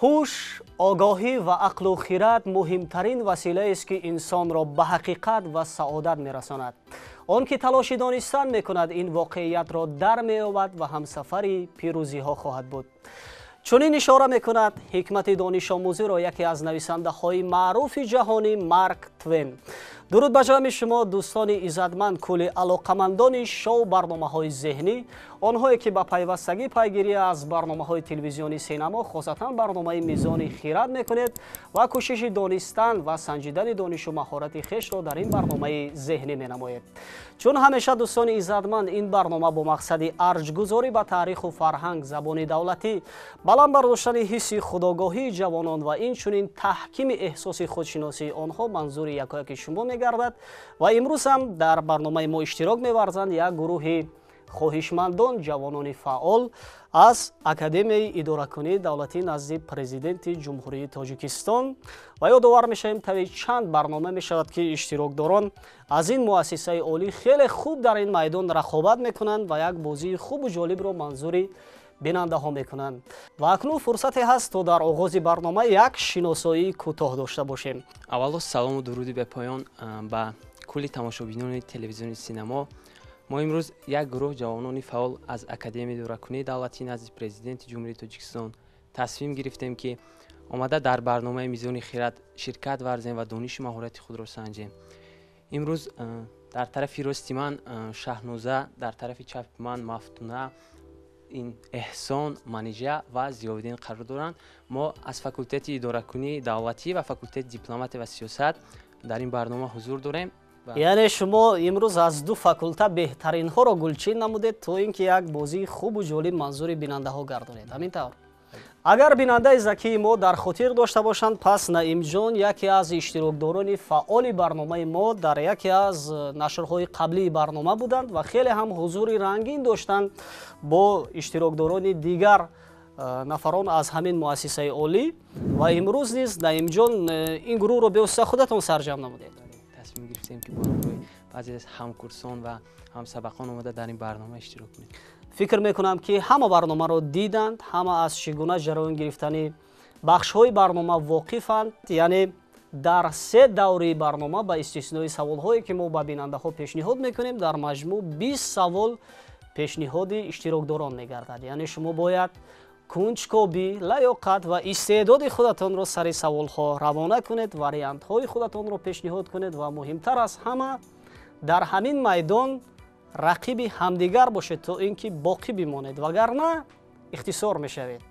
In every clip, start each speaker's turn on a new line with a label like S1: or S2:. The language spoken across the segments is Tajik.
S1: Ҳуш, огоҳӣ ва ақлу хирад муҳимтарин василаест, ки инсонро ба ҳақиқат ва саодат мерасонад. Он ки талоши донистан мекунад, ин воқеиятро дар меёбад ва ҳамсафари пирӯзиҳо хоҳад буд. Чунин ишора мекунад ҳикмати донишомӯзиро яке аз нависандаҳои маъруфи ҷаҳонӣ Марк Твен. Дуруд ба ҷамъи шумо, дӯстони иззатманд, кулли алоқамандони шоу барномаҳои зеҳнӣ, онҳое ки ба пайвастагӣ пайгирӣ аз барномаҳои телевизиони синамо, хосатан барномаи Мизони хирад мекунед ва кӯшиши донистан ва санҷидани донишу маҳорати хешро дар ин барномаи зеҳнӣ менамоед. Чун ҳамеша, дӯстони иззатманд, ин барнома бо мақсади арҷгузорӣ ба таъриху фарҳанг, забони давлатӣ, баланд бардоштани ҳисси худогоҳии ҷавонон ва инчунин таҳкими эҳсоси худшиносии онҳо манзури якояки шумо мегардад. Ва имрӯз ҳам дар барномаи мо иштирок меварзанд як гурӯҳи хоҳишмандон, ҷавонони фаъол аз Академияи идоракунии давлатӣ назди Президенти Ҷумҳурии Тоҷикистон. Ва ёдовар мешавем, тави чанд барнома мешавад, ки иштирокдорон аз ин муассисаи олӣ хеле хуб дар ин майдон рақобат мекунанд ва як бозии хубу ҷолибро манзури бинандаҳо мекунанд. Ва акнун фурсате ҳаст, то дар оғози барнома як шиносоии кӯтоҳ дошта бошем.
S2: Аввало салому дуруди бепоён ба кулли тамошобинони телевизиони синамо. Мо имрӯз як гурӯҳ ҷавонони фаъол аз Академияи идоракунии давлатӣ назди Президенти Ҷумҳурии Тоҷикистон тасмим гирифтем, ки омада дар барномаи Мизони хирад ширкат варзем ва донишу маҳорати худро санҷем. Имрӯз дар тарафи рости ман Шаҳноза, дар тарафи чапи ман Мафтуна, ин Эҳсон, Манижа ва Зиёвиддин қарор доранд. Мо аз факултети идоракунии давлатӣ ва факултети дипломатия ва сиёсат дар ин барнома ҳузур дорем.
S1: Яъне шумо имрӯз аз ду факулта беҳтаринҳоро гулчин намудед, то ин ки як бозии хубу ҷолиб манзури бинандаҳо гардонед. Ҳамин тавр, агар бинандаи закии мо дар хотир дошта бошанд, пас Наимҷон яке аз иштирокдорони фаъоли барномаи мо дар яке аз нашрҳои қаблии барнома буданд ва хеле ҳам ҳузури рангин доштанд бо иштирокдорони дигар нафарон аз ҳамин муассисаи олӣ. Ва имрӯз низ, Наимҷон, ин гурӯҳро бевосита худатон сарҷамъ намудед.
S2: Тасмим гирифтем, ки бо ҳамроҳи баъзе аз ҳамкурсон ва ҳамсабақон омада дар ин барнома иштирок кунем.
S1: Фикр мекунам, ки ҳама барномаро диданд, ҳама аз чӣ гуна ҷараён гирифтани бахшҳои барнома воқифанд. Яъне дар се даври барнома, ба истиснои саволҳое ки мо ба бинандаҳо пешниҳод мекунем, дар маҷмӯъ 20 савол пешниҳоди иштирокдорон мегардад. Яъне шумо бояд кунҷкобӣ, лаёқат ва истеъдоди худатонро сари саволҳо равона кунед, вариантҳои худатонро пешниҳод кунед ва муҳимтар аз ҳама дар ҳамин майдон рақиби ҳамдигар бошед, то ин ки боқӣ бимонед, вагарна ихтисор мешавед.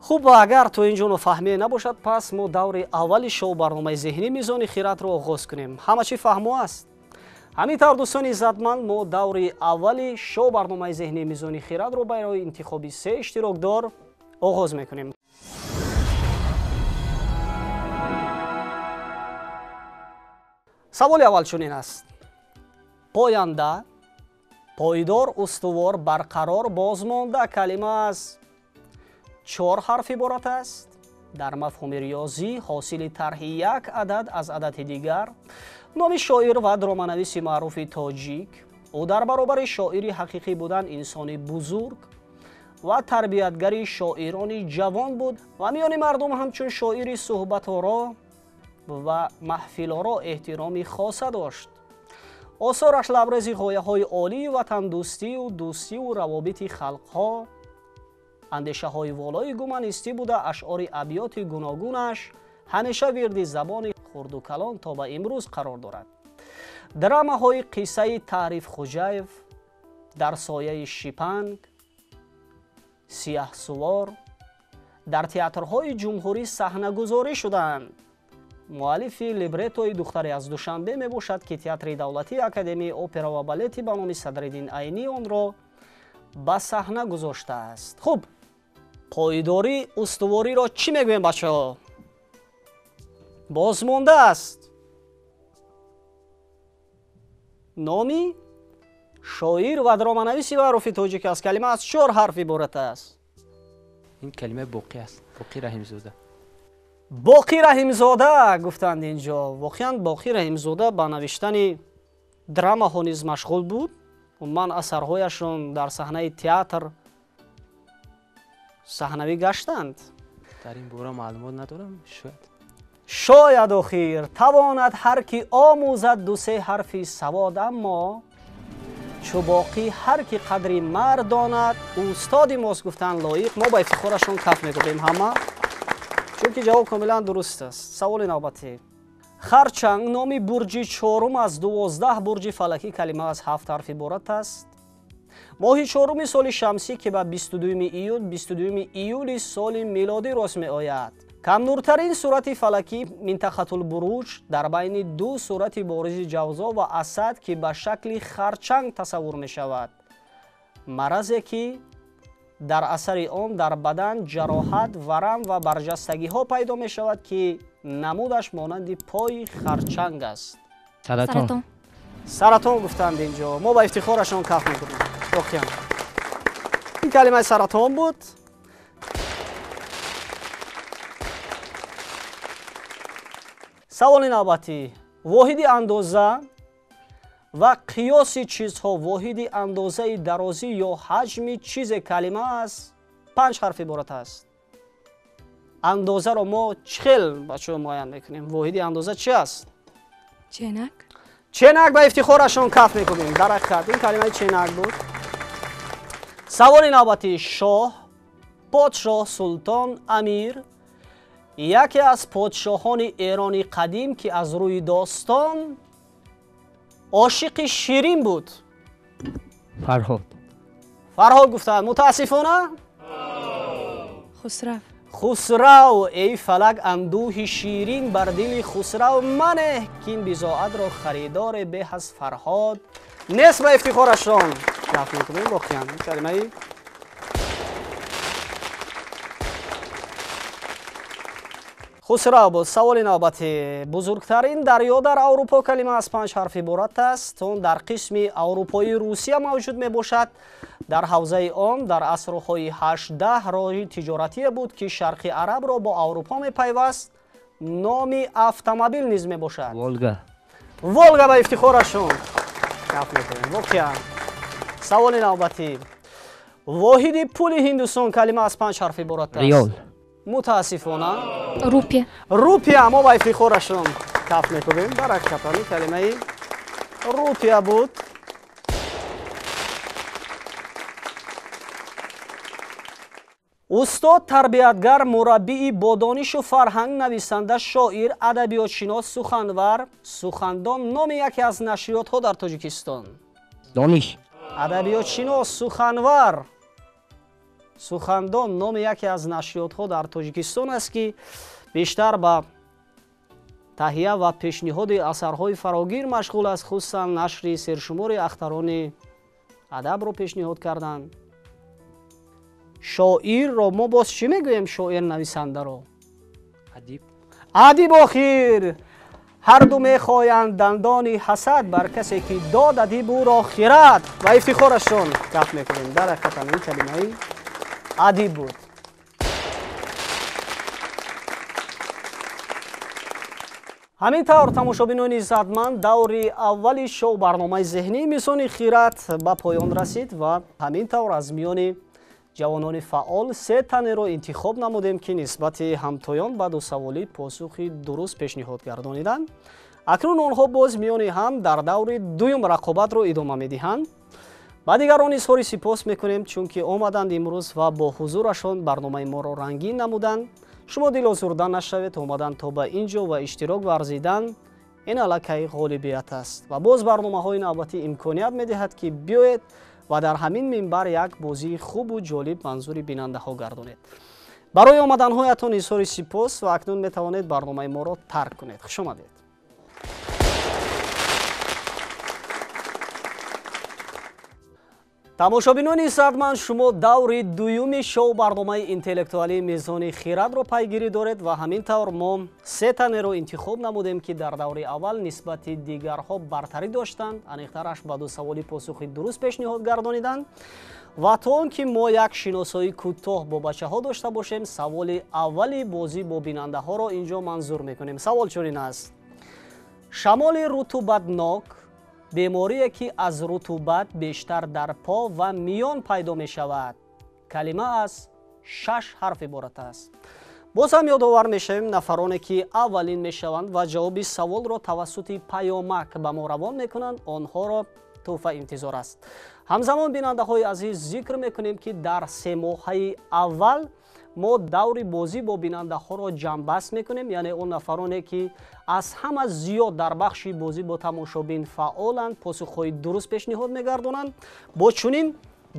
S1: Хуб, агар то ин ҷо нофаҳмие набошад, пас мо даври аввали шоу барномаи зеҳнӣ Мизони хирадро оғоз кунем. Ҳама чӣ фаҳмо аст? Ҳамин тавр, дӯстони иззатманд, мо даври аввали шоу барномаи зеҳнии Мизони хирадро барои интихоби се иштирокдор оғоз мекунем. Саволи аввал чунин аст: поянда, пойдор, устувор, барқарор, бозмонда калима аз чор ҳарф иборат аст. Дар мафҳуми риёзӣ ҳосили тарҳи як адад аз адади дигар. Номи шоир ва дроманависи маъруфи тоҷик. Ӯ дар баробари шоири ҳақиқӣ будан инсони бузург ва тарбиятгари шоирони ҷавон буд ва миёни мардум ҳамчун шоири суҳбаторо ва маҳфилоро эҳтироми хоса дошт. Осораш лабрези ғояҳои олии ватандӯстию дӯстиву равобити халқҳо, андешаҳои волои гуманистӣ буда, ашъори абёти гуногунаш ҳамеша вирди забони хурду калон то ба имрӯз қарор дорад. Драмаҳои қиссаи Таъриф Хуҷаев, Дар сояи шипанг, Сияҳсувор дар театрҳои ҷумҳурӣ саҳнагузорӣ шудаанд. Муаллифи либреттои Духтаре аз Душанбе мебошад, ки Театри давлатии Академияи опера ва балети ба номи Садриддин Айнӣ онро ба саҳна гузоштааст. Хуб, пойдорӣ, устувориро чӣ мегӯем, бачаҳо? Бозмонда аст. Номи шоир ва дроманависи маъруфи тоҷик аст. Калима аз чор ҳарф иборат аст.
S2: Ин калимаи Боқӣ аст. Боқӣ Раҳимзода.
S1: Боқӣ Раҳимзода гуфтанд инҷо. Воқеан, Боқӣ Раҳимзода ба навиштани драмаҳо низ машғул буд. Умуман, асарҳояшон дар саҳнаи театр саҳнавӣ гаштанд.
S2: Дар ин бора маълумот надорам. Шояд.
S1: Шояд охир тавонад ҳар ки омӯзад ду-се ҳарфи савод, аммо чу боқӣ ҳар ки қадри мард донад, устоди мост гуфтан лоиқ. Мо ба ифтихорашон каф мекунем ҳама, чунки ҷавоб комилан дуруст аст. Саволи навбатӣ. Харчанг номи бурҷи чорум аз 12 бурҷи фалакӣ, калима аз 7 ҳарф иборат аст. Моҳи чоруми соли шамсӣ, ки ба 22 июн 22 июли соли милодӣ рост меояд. Камнуртарин сурати фалакӣ минтақатулбуруҷ дар байни ду сурати боризи ҷавзо ва асад, ки ба шакли харчанг тасаввур мешавад. Маразе ки дар асари он дар бадан ҷароҳат, варам ва барҷастагиҳо пайдо мешавад, ки намудаш монанди пои харчанг аст.
S3: Саратон.
S1: Саратон гуфтанд инҷо. Мо ба ифтихорашон каф мекунем. Воқеан. Ин калимаи саратон буд. Саволи навбатӣ. Воҳиди андоза ва қиёси чизҳо, воҳиди андозаи дарозӣ ё ҳаҷми чизе, калима аз 5 ҳарф иборат аст. Андозаро мо чӣ хел бачаҳо муайян мекунем? Воҳиди андоза чи аст?
S4: Ченак.
S1: Ченак, ба ифтихорашон каф мекунем. Дар ҳақиқат ин калимаи ченак буд. Саволи навбатӣ. Шоҳ, подшоҳ, султон, амир, яке аз подшоҳони Эрони қадим, ки аз рӯи достон ошиқи Ширин буд.
S3: Фарҳод.
S1: Фарҳод гуфтанд. Мутаассифона
S4: Хусрав.
S1: Хусрав. Эй фалак, андӯҳи ширин бар дили Хусрав манеҳ, ки ин бизоатро харидоре беҳ аз Фарҳод нест. Ба ифтихорашон каф мекунем. Воқеан калимаи Хусрав буд. Саволи навбатӣ. Бузургтарин дарё дар Аврупо, калима аз 5 ҳарф иборат аст. Он дар қисми аврупоии Русия мавҷуд мебошад. Дар ҳавзаи он дар асрҳои 18 роҳи тиҷоратие буд, ки шарқи арабро бо Аврупо мепайваст. Номи автомобил низ мебошад.
S3: Волга.
S1: Волга, ба ифтихорашон каф мекунем. Воқеан. Саволи навбатӣ. Воҳиди пули Ҳиндустон, калима аз 5 ҳарф иборат аст.
S3: Риёл.
S1: Мутаассифона
S4: Рупия.
S1: Рупия, мо ба ифтихорашон каф мекунем. Дар ҳақиқат калимаи рупия буд. Устод, тарбиятгар, мураббии бодонишу фарҳанг, нависанда, шоир, адабиётшинос, суханвар, сухандон, номи яке аз нашриётҳо дар Тоҷикистон.
S3: Дониш.
S1: Адабиётшинос, суханвар, сухандон, номи яке аз нашриётҳо дар Тоҷикистон аст, ки бештар ба таҳия ва пешниҳоди асарҳои фарогир машғул аст, хусусан нашри сершумори ахтарони адабро пешниҳод карданд. Шоирро мо боз чӣ мегӯем? Шоир нависандаро?
S2: Адиб.
S1: Адиб. Охир ҳарду мехоҳанд дандони ҳасад бар касе ки дод адиб ӯро хирад. Ва ифтихорашон каф мекунем. Дар ҳақиқатан ин калимаи адиб буд. Ҳамин тавр, тамошобинони иззатманд, даври аввали шоу барномаи зеҳнии Мизони хирад ба поён расид ва ҳамин тавр аз миёни ҷавонони фаъол се танеро интихоб намудем, ки нисбати ҳамтоён ба дусаволӣ посухи дуруст пешниҳод гардониданд. Акнун онҳо боз миёни ҳам дар даври дуюм рақобатро идома медиҳанд. Ба дигарон изҳори сипос мекунем, чунки омаданд имрӯз ва бо ҳузурашон барномаи моро рангин намуданд. Шумо дилозурда нашавед, омадан то ба ин ҷо ва иштирок варзидан ин аллакай ғолибият аст. Ва боз барномаҳои навбатӣ имконият медиҳад, ки биёед ва дар ҳамин минбар як бозии хубу ҷолиб манзури бинандаҳо гардонед. Барои омаданҳоятон изҳори сипос ва акнун метавонед барномаи моро тарк кунед. Хуш омадед. Тамошобинони иззатманд, шумо даври дуюми шоу барномаи интеллектуалии Мизони хирадро пайгирӣ доред ва ҳамин тавр мо се танеро интихоб намудем, ки дар даври аввал нисбати дигарҳо бартарӣ доштанд, аниқтараш ба ду саволи посухи дуруст пешниҳод гардониданд. Ва то он ки мо як шиносоии кӯтоҳ бо бачаҳо дошта бошем, саволи аввали бозӣ бо бинандаҳоро инҷо манзур мекунем. Савол чунин аст: шамоли рутубатнок беморие ки аз рутубат бештар дар по ва миён пайдо мешавад. Калима аз 6 ҳарф иборат аст. Боз ҳам ёдовар мешавем, нафароне ки аввалин мешаванд ва ҷавоби саволро тавассути паёмак ба мо равон мекунанд, онҳоро тӯҳфа интизор аст. Ҳамзамон, бинандаҳои азиз, зикр мекунем, ки дар семоҳаи аввал мо даври бозӣ бо бинандаҳоро ҷамъбаст мекунем, яъне он нафароне ки аз ҳама зиёд дар бахши бозӣ бо тамошобин фаъоланд, посухҳои дуруст пешниҳод мегардонанд, бо чунин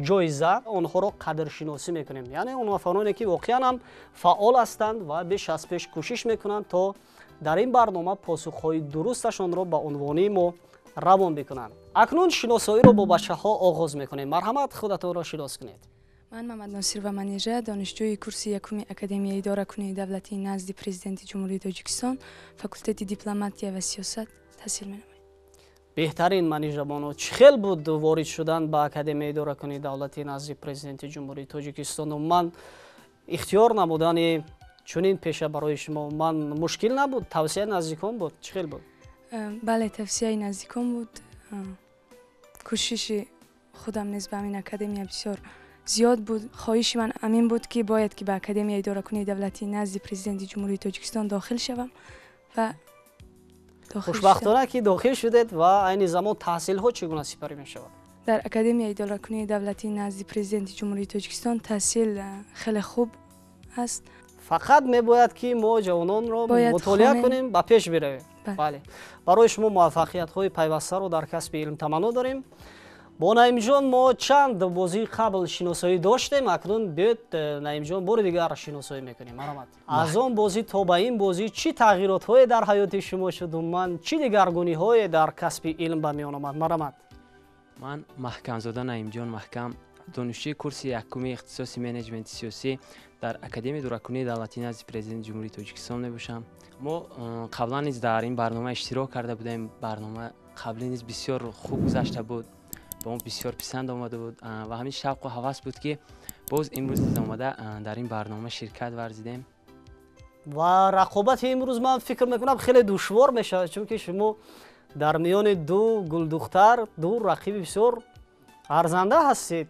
S1: ҷоиза онҳоро қадршиносӣ мекунем. Яъне он нафароне ки воқеан ҳам фаъол ҳастанд ва беш аз пеш кӯшиш мекунанд, то дар ин барнома посухҳои дурусташонро ба унвони мо равон бикунанд. Акнун шиносоиро бо бачаҳо оғоз мекунем. Марҳамат, худатонро шинос кунед.
S4: Ман Мамадносирова Манижа, донишҷӯи курси якуми Академияи идоракунии давлатии назди Президенти Ҷумҳурии Тоҷикистон, факултети дипломатия ва сиёсат таҳсил менамоям.
S1: Беҳтарин, Манижабону. Чӣ хел буд ворид шудан ба Академияи идоракунии давлатии назди Президенти Ҷумҳурии Тоҷикистону ман ихтиёр намудани чунин пеша барои шумо ман мушкил набуд? Тавсияи наздикон буд? Чӣ хел буд?
S4: Бале, тавсияи наздикон буд. Кӯшиши худам низ ба ҳамин академия бисёр зиёд буд. Хоҳиши ман ҳамин буд, ки бояд ки ба Академияи идоракунии давлатии назди Президенти Ҷумҳурии Тоҷикистон дохил шавам ва
S1: хушбахтона ки дохил шудед. Ва айни замон таҳсилҳо чӣ гуна сипарӣ мешавад?
S4: Дар Академияи идоракунии давлатии назди Президенти Ҷумҳурии Тоҷикистон таҳсил хеле хуб аст.
S1: Фақат мебояд ки мо ҷавононро мутолиа кунем, ба пеш биравем. Бале, барои шумо муваффақиятҳои пайвастаро дар касби илм таманно дорем. Бо Наимҷон мо чанд бозии қабл шиносоӣ доштем, акнун биёед, Наимҷон, бори дигар шиносоӣ мекунем. Марҳамат. Аз он бозӣ то ба ин бозӣ чӣ тағйиротҳое дар ҳаёти шумо шуд? Умуман, чӣ дигаргуниҳое дар касби илм ба миён омад? Марҳамат.
S2: Ман Маҳкамзода Наимҷон Маҳкам, донишҷӯи курси якуми ихтисоси менеҷменти сиёсӣ дар Академияи идоракунии давлатии назди Президенти Ҷумҳурии Тоҷикистон мебошам. Мо қаблан низ дар ин барнома иштирок карда будем. Барнома қаблӣ низ бисёр хуб гузашта буд, ба мо бисёр писанд омада буд ва ҳамин шавқу ҳавас буд, ки боз имрӯз низ омада дар ин барнома ширкат варзидем.
S1: Ва рақобати имрӯз, ман фикр мекунам, хеле душвор мешавад, чунки шумо дар миёни ду гулдухтар, ду рақиби бисёр арзанда ҳастед.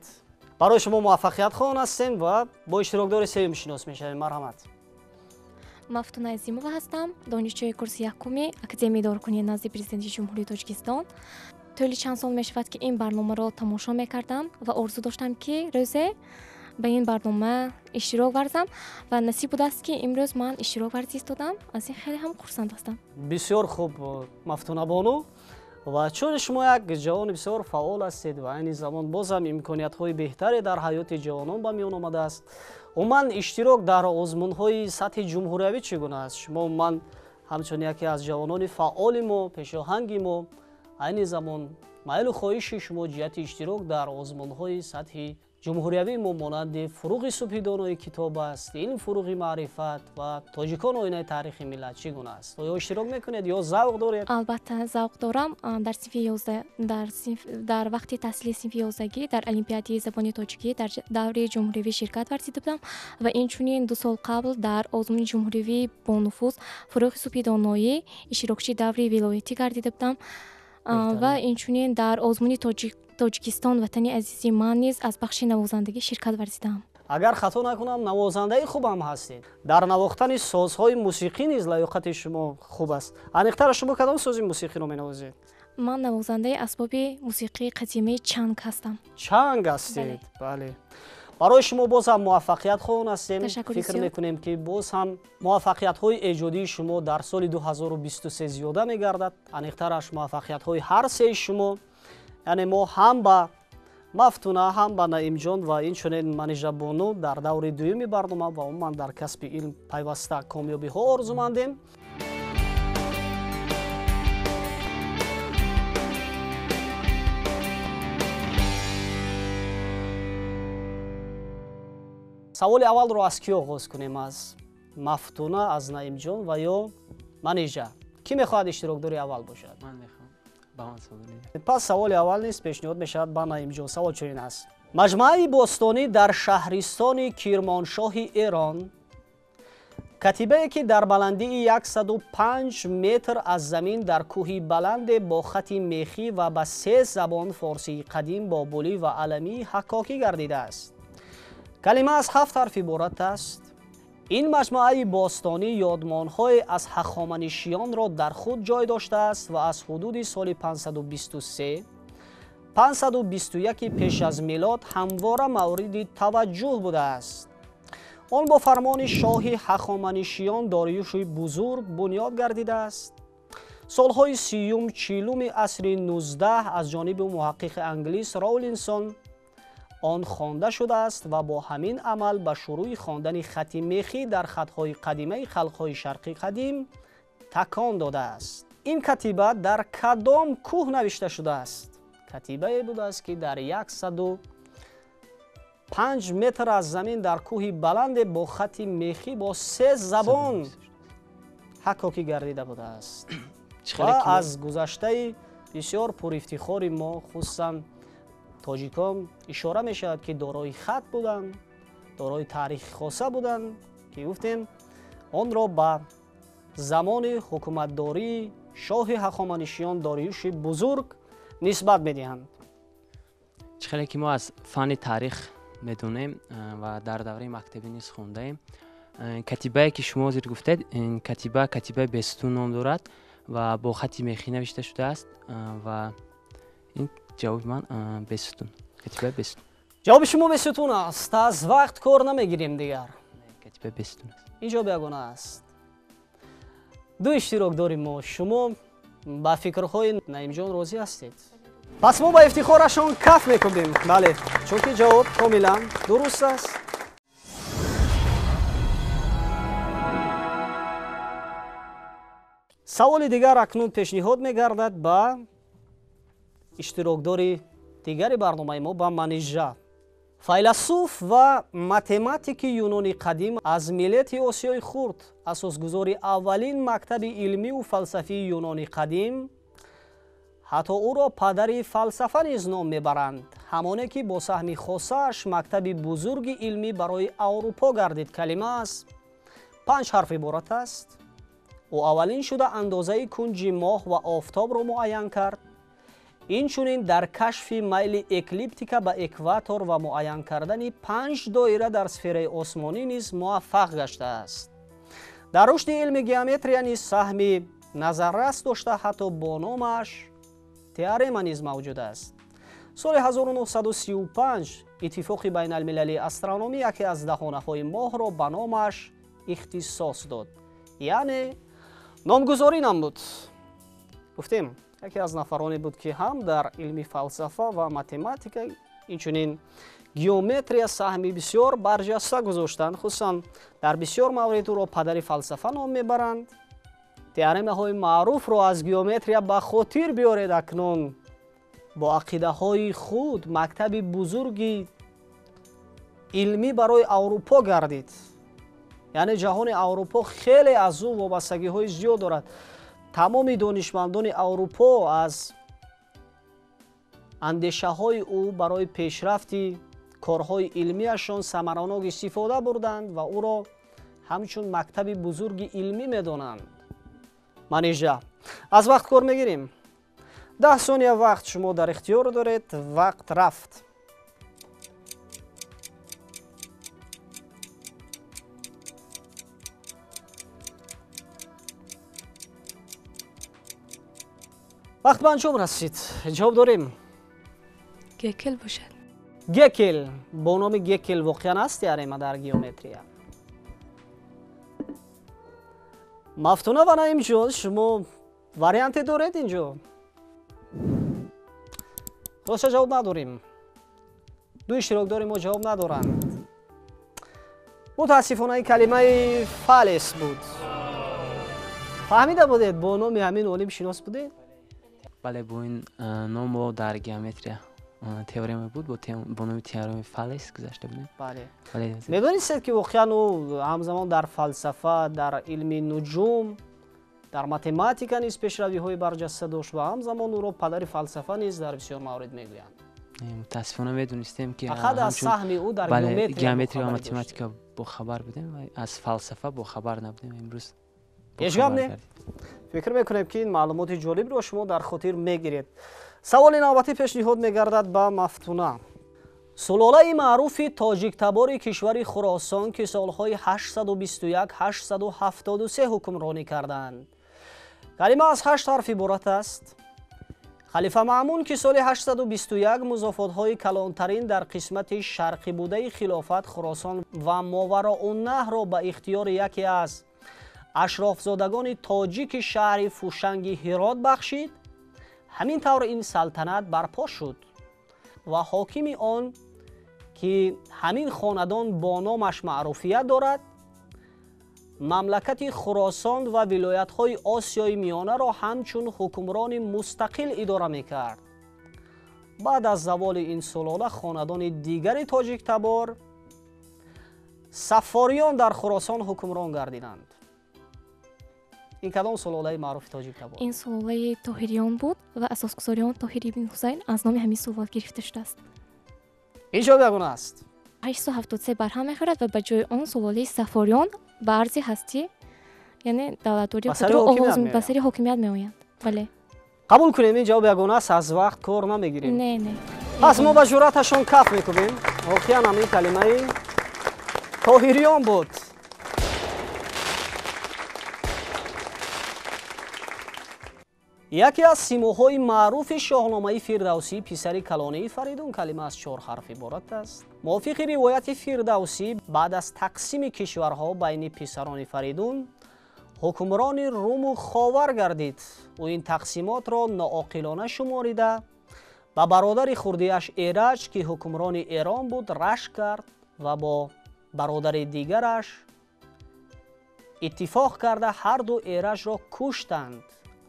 S1: Барои шумо муваффақият хоҳон ҳастем ва бо иштирокдори сеюм шинос мешавем. Марҳамат.
S5: Мафтуна Азимова ҳастам, донишҷӯи курси якуми Академияи идоракунии назди Президенти Ҷумҳурии Тоҷикистон. Тӯли чанд сол мешавад, ки ин барномаро тамошо мекардам ва орзу доштам, ки рӯзе ба ин барнома иштирок варзам, ва насиб будааст, ки имрӯз ман иштирок варзӣ истодам. Аз ин хеле ҳам хурсанд ҳастам.
S1: Бисёр хуб, Мафтунабону. Ва чун шумо як ҷавони бисёр фаъол ҳастед ва айни замон боз ҳам имкониятҳои беҳтаре дар ҳаёти ҷавонон ба миён омадааст, умуман иштирок дар озмунҳои сатҳи ҷумҳуриявӣ чӣ гуна аст? Шумо умуман ҳамчун яке аз ҷавонони фаъоли мо, пешоҳанги мо, айни замон майлу хоҳиши шумо ҷиҳати иштирок дар озмунҳои сатҳи ҷумҳуриявии мо, монанди «Фуруғи субҳи донои китоб аст», «Илм фуруғи маърифат» ва «Тоҷикон оинаи таърихи миллат», чӣ гуна аст? Оё иштирок мекунед ё завқ доред?
S5: Албатта, завқ дорам. Дар синфи 11, дар вақти таҳсили синфи 11-гӣ дар олимпиадаи забони тоҷикӣ дар даври ҷумҳуриявӣ ширкат варзида будам ва инчунин 2 сол қабл дар озмуни ҷумҳуриявии бонуфуз «Фуруғи субҳи доноӣ» иштирокчии даври вилоятӣ гардида будам ва инчунин дар озмуни «Тоҷикистон ватани азизи ман» низ аз бахши навозандагӣ ширкат варзидаам.
S1: Агар хато накунам, навозандаи хубам ҳастед. Дар навохтани созҳои мусиқӣ низ лаёқати шумо хуб аст. Аниқтара, шумо кадом сози мусиқиро менавозед?
S5: Ман навозандаи асбоби мусиқии қадимаи чанг ҳастам.
S1: Чанг ҳастед? Бале. Барои шумо боз ҳам муваффақият хоҳон ҳастем. Фикр мекунем, ки боз ҳам муваффақиятҳои эҷодии шумо дар соли 2023 зиёда мегардад, аниқтараш муваффақиятҳои ҳар сеи шумо. Яъне мо ҳам ба Мафтуна, ҳам ба Наимҷон ва инчунин Манижабону дар даври дуюми барнома ва умуман дар касби илм пайваста комёбиҳо орзумандем. Саволи аввалро аз кӣ оғоз кунем? Аз Мафтуна, аз Наимҷон ва ё Манижа? Кӣ мехоҳад иштирокдори аввал бошад?
S2: Ман мехоҳам. Ба ман савол.
S1: Пас саволи аввал низ пешниҳод мешавад ба Наимҷон. Савол чунин аст: маҷмӯаи бостонӣ дар шаҳристони Кирмоншоҳи Эрон, катибае ки дар баландии 105 метр аз замин дар кӯҳи баланде бо хати мехӣ ва ба се забон форсии қадим, бобулӣ ва аламӣ ҳаккокӣ гардидааст. Калима аз ҳафт ҳарф иборат аст. Ин маҷмӯаи бостонӣ ёдмонҳое аз ҳахоманишиёнро дар худ ҷой доштааст ва аз ҳудуди соли 523 521 пеш аз милод ҳамвора мавриди таваҷҷӯҳ будааст. Он бо фармони шоҳи ҳахоманишиён Дориюши бузург бунёд гардидааст. Солҳои 30-40 асри 19 аз ҷониби муҳаққиқи англис Роулинсон он хонда шудааст ва бо ҳамин амал ба шурӯи хондани хати мехӣ дар хатҳои қадимаи халқҳои шарқи қадим такон додааст. Ин катиба дар кадом кӯҳ навишта шудааст? Катибае будааст, ки дар 105 метр аз замин дар кӯҳи баланде бо хати мехӣ бо 3 забон ҳаккокӣ гардида будааст. Ва аз гузаштаи бисёр пурифтихори мо, хусусан тоҷикон, ишора мешавад, ки дорои хат буданд, дорои таърихи хоса буданд, ки гуфтем онро ба замони ҳукуматдории шоҳи ҳахоманишиён Дориюши бузург нисбат медиҳанд.
S2: Чӣ хеле ки мо аз фанни таърих медонем ва дар давраи мактабӣ низ хондаем, катибае ки шумо ҳозир гуфтед, ин катиба катибаи Бестун ном дорад ва бо хати мехӣ навишта шудааст ва ин ҷавоби ман Бестун, катибаи Бестун.
S1: Ҷавоби шумо Бестун аст. Аз вақт кор намегирем дигар.
S2: Катибаи Бестун аст.
S1: Ин ҷавоб ягона аст. Ду иштирокдори мо, шумо ба фикрҳои Наимҷон розӣ ҳастед? Пас мо ба ифтихорашон каф мекунем. Бале, чунки ҷавоб комилан дуруст аст. Саволи дигар акнун пешниҳод мегардад ба иштирокдори дигари барномаи мо, ба Манижа. Файласуф ва математики юнони қадим аз миллати Осиёи хурд, асосгузори аввалин мактаби илмиву фалсафии юнони қадим, ҳатто ӯро падари фалсафа низ ном мебаранд, ҳамоне ки бо саҳми хосааш мактаби бузурги илмӣ барои Аврупо гардид. Калима аз 5 ҳарф иборат аст. Ӯ аввалин шуда андозаи кунҷи моҳ ва офтобро муайян кард. Инчунин дар кашфи майли эклиптика ба экватор ва муайян кардани 5 доира дар сфераи осмонӣ низ муваффақ гаштааст. Дар рушди илми геометрия низ саҳми назаррас дошта, ҳатто бо номаш теорема низ мавҷуд аст. Соли 1935 Иттифоқи байналмилалии астрономӣ яке аз даҳонаҳои моҳро ба номаш ихтисос дод, яъне номгузорӣ намуд. Гуфтем, яке аз нафароне буд, ки ҳам дар илми фалсафа ва математика, инчунин геометрия саҳми бисёр барҷаста гузоштанд. Хусусан дар бисёр маврид ӯро падари фалсафа ном мебаранд. Теоремаҳои маъруфро аз геометрия ба хотир биёред. Акнун бо ақидаҳои худ мактаби бузурги илмӣ барои Аврупо гардид. Яъне ҷаҳони Аврупо хеле аз ӯ вобастагиҳои зиёд дорад. Тамоми донишмандони Аврупо аз андешаҳои ӯ барои пешрафти корҳои илмиашон самаранок истифода бурданд ва ӯро ҳамчун мактаби бузурги илмӣ медонанд. Манижа, аз вақт кор мегирем. 10 сония вақт шумо дар ихтиёр доред. Вақт рафт. Вақт ба анҷом расид. Ҷавоб дорем.
S4: Гекел бошад.
S1: Гекел. Бо номи Гекел воқеан аст теорема дар геометрия? Мафтуна ва Наимҷон, шумо варианте доред инҷо? Хулоса ҷавоб надорем. Ду иштирокдори мо ҷавоб надоранд. Мутаассифона ин калимаи Фалес буд. Фаҳмида будед, бо номи ҳамин олим шинос будед?
S2: Бале, бо ин ном мо дар геометрия теорема буд, бо номи теоремаи Фалес гузашта будем.
S1: Бале. Медонистед, ки воқеан ӯ ҳамзамон дар фалсафа, дар илми нуҷум, дар математика низ пешравиҳои барҷаста дошт ва ҳамзамон ӯро падари фалсафа низ дар бисёр маврид мегӯянд.
S2: Мутаассифона медонистем, ки
S1: фақат аз саҳми ӯ дар
S2: геометрия ва математика бохабар будем ва аз фалсафа бохабар набудем. Имрӯз
S1: ҳеҷ гап не. Фикр мекунем, ки ин маълумоти ҷолибро шумо дар хотир мегиред. Саволи навбатӣ пешниҳод мегардад ба Мафтуна. Сулолаи маъруфи тоҷиктабори кишвари Хуросон, ки солҳои 821-873 ҳукмронӣ карданд. Калима аз 8 ҳарф иборат аст. Халифа Маъмун, ки соли 821 музофотҳои калонтарин дар қисмати шарқӣ будаи хилофат Хуросон ва Мовароуннаҳрро ба ихтиёри яке аз ашрофзодагони тоҷики шаҳри Фушанги Ҳирот бахшид, ҳамин тавр ин салтанат барпо шуд ва ҳокими он, ки ҳамин хонадон бо номаш маъруфият дорад, мамлакати Хуросон ва вилоятҳои Осиёи Миёнаро ҳамчун ҳукмрони мустақил идора мекард. Баъд аз заволи ин сулола хонадони дигари тоҷиктабор Саффориён дар Хуросон ҳукмрон гардиданд. Ин кадом сулолаи маъруфи тоҷиктабор?
S5: Ин сулолаи Тоҳириён буд ва асосгузори он Тоҳир ибн Ҳусайн аз номи ҳамин сулола гирифта шудааст.
S1: Ин ҷавоб ягона аст.
S5: 873 барҳам мехӯрад ва ба ҷои он сулолаи Саффориён ба арзи ҳастӣ, яъне давлатдории худро оғоз ба сари ҳокимият меоянд. Бале.
S1: Қабул кунем, ин ҷавоб ягона аст, аз вақт кор намегирем.
S5: Не, не.
S1: Пас мо ба ҷуръаташон каф мекунем. Воқеан ҳамин калимаи Тоҳириён буд. Яке аз симоҳои маъруфи шоҳномаи Фирдавсӣ писари калонии Фаридун, калима аз 4 ҳарф иборат аст. Мувофиқи ривояти Фирдавсӣ, баъд аз тақсими кишварҳо байни писарони Фаридун, ҳукмрони Руму Ховар гардид. Ӯ ин тақсимотро ноақилона шуморида ба бародари хурдиаш Эраҷ, ки ҳукмрони Эрон буд, рашк кард ва бо бародари дигараш иттифоқ карда ҳарду Эраҷро куштанд.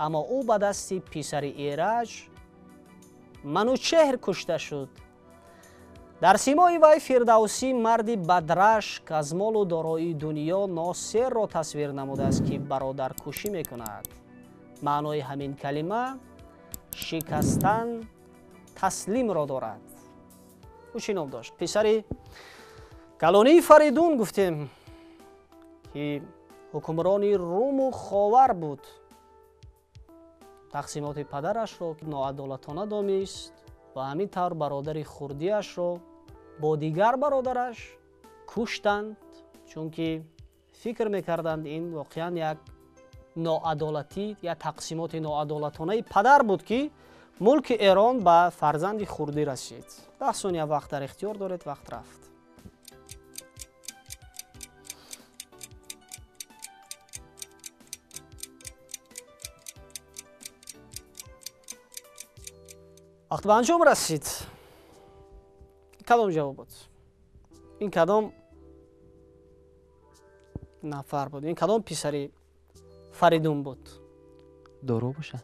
S1: Аммо ӯ ба дасти писари Эраҷ Манучеҳр кушта шуд. Дар симои вай Фирдавсӣ марди бадрашк аз молу дороии дунё носерро тасвир намудааст, ки бародаркушӣ мекунад. Маънои ҳамин калима шикастан, таслимро дорад. Ӯ чӣ ном дошт? Писари калонии Фаридун гуфтем, ки ҳукмрони Руму Ховар буд. Тақсимоти падарашро ноадолатона донист ва ҳамин тавр бародари хурдиашро бо дигар бародараш куштанд, чунки фикр мекарданд ин воқеан як ноадолатӣ, як тақсимоти ноадолатонаи падар буд, ки мулки Эрон ба фарзанди хурдӣ расид. 10 сония вақт дар ихтиёр доред, вақт рафт. Вақт ба анҷом расид. Кадом ҷавоб буд? Ин кадом нафар буд? Ин кадом писари Фаридун буд?
S2: Доро бошад.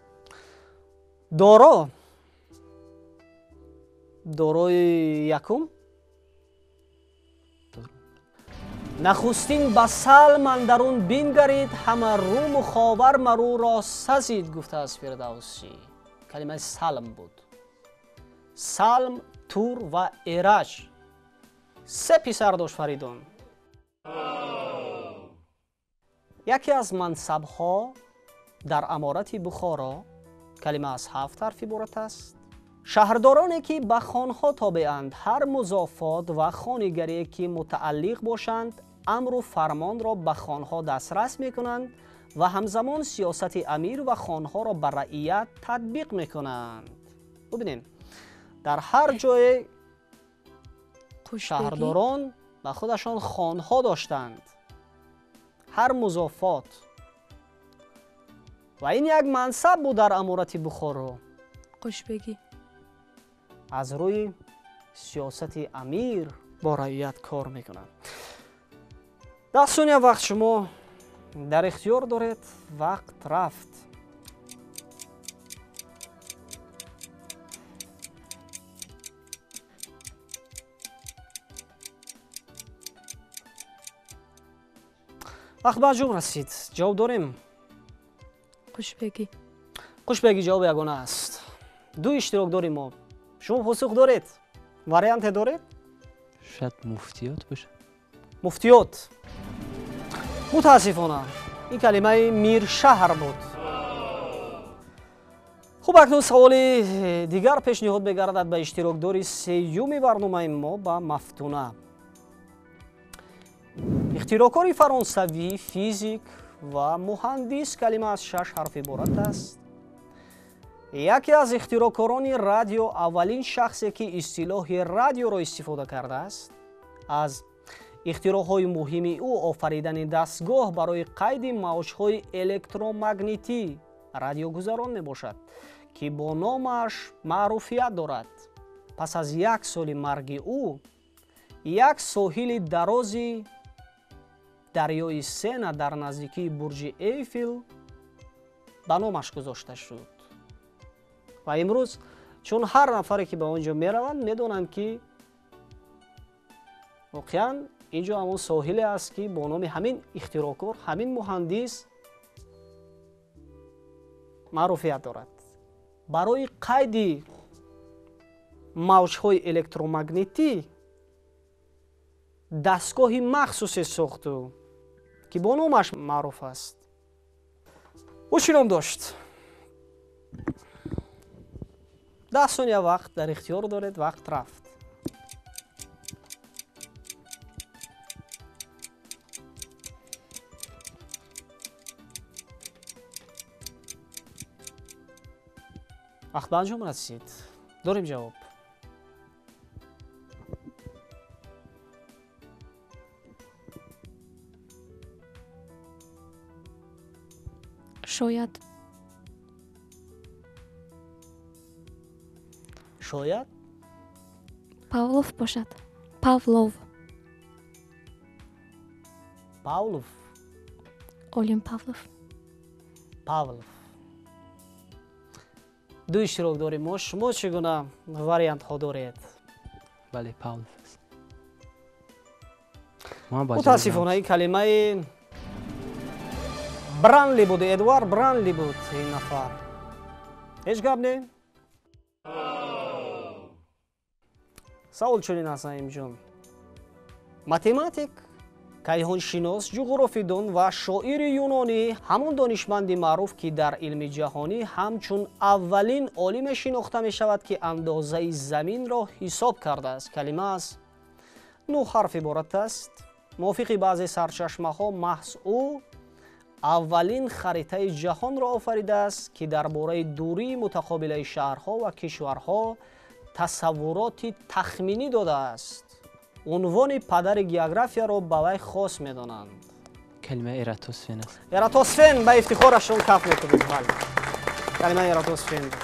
S1: Доро? Дорои якум? Нахустин ба салм андарун бингарид, ҳама Руму Ховар маруро сазид, гуфтааст Фирдавсӣ. Калимаи салм буд. Салм, Тур ва Эраҷ. 3 писар дошт Фаридун. Яке аз мансабҳо дар аморати Бухоро, калима аз 7 ҳарф иборат аст. Шаҳрдороне, ки ба хонҳо тобеанд, ҳар музофот ва хонигарие, ки мутааллиқ бошанд, амру фармонро ба хонҳо дастрас мекунанд ва ҳамзамон сиёсати амир ва хонҳоро ба раият татбиқ мекунанд. Бубинем, дар ҳар ҷое шаҳрдорон ба худашон хонҳо доштанд, ҳар музофот, ва ин як мансаб буд дар аморати Бухоро.
S4: Қушбегӣ.
S1: Аз рӯи сиёсати амир бо раият кор мекунанд. 10 сония вақт шумо дар ихтиёр доред, вақт рафт. Вақт ба анҷом расид. Ҷавоб дорем?
S4: Қушбегӣ.
S1: Қушбегӣ ҷавоби ягона аст. 2 иштирок дорем мо. Шумо посух доред? Варианте доред?
S2: Шояд муфтиёт бошад.
S1: Муфтиёт. Мутаассифона, ин калимаи миршаҳр буд. Хуб, акнун саволи дигар пешниҳод мегардад ба иштирокдори сеюми барномаи мо, ба Мафтуна. Ихтирокори фаронсавӣ, физик ва муҳандис, калима аз 6 ҳарф иборат аст. Яке аз ихтирокорони радио, аввалин шахсе ки истилоҳи радиоро истифода кардааст. Аз ихтироъҳои муҳими ӯ офаридани дастгоҳ барои қайди мавҷҳои электромагнитӣ радиогузарон мебошад, ки бо номаш маъруфият дорад. Пас аз 1 соли марги ӯ як соҳили дарози дарёи Сена дар наздикии бурҷи Эйфел ба номаш гузошта шуд. Ва имрӯз чун ҳар нафаре ки ба он ҷо мераванд, медонанд ки воқеан ин ҷо ҳамон соҳиле аст ки бо номи ҳамин ихтироъкор, ҳамин муҳандис маъруфият дорад. Барои қайди мавҷҳои электромагнитӣ дастгоҳи махсусе сохту ки бо номаш маъруф аст. Ӯ чӣ ном дошт? 10 сония вақт дар ихтиёр доред, вақт рафт. Вақт ба анҷом расид. Дорем ҷавоб.
S5: Шояд.
S1: Шояд?
S5: Павлов бошад. Павлов.
S1: Павлов?
S5: Олим Павлов.
S1: Павлов. Ду иштирок дорем мо. Шумо чӣ гуна вариантҳо доред?
S2: Бале, Павлов аст.
S1: Мутаассифона, ин калимаи Бранли буд, Эдвард Бранли буд ин нафар. Ҳеҷ гап не? Савол чунин аст, Наимҷон. Математик, кайҳоншинос, ҷуғрофидон ва шоири юнонӣ, ҳамон донишманди маъруф, ки дар илми ҷаҳонӣ ҳамчун аввалин олиме шинохта мешавад, ки андозаи заминро ҳисоб кардааст. Калима аз 9 ҳарф иборат аст. Мувофиқи баъзе сарчашмаҳо, маҳз ӯ аввалин харитаи ҷаҳонро офаридааст, ки дар бораи дурии мутақобилаи шаҳрҳо ва кишварҳо тасаввуроти тахминӣ додааст. Унвони падари географияро ба вай хос медонанд.
S2: Калимаи Эратосфен аст.
S1: Эратосфен, ба ифтихорашон каф мекунем. Бале, калимаи Эратосфен буд.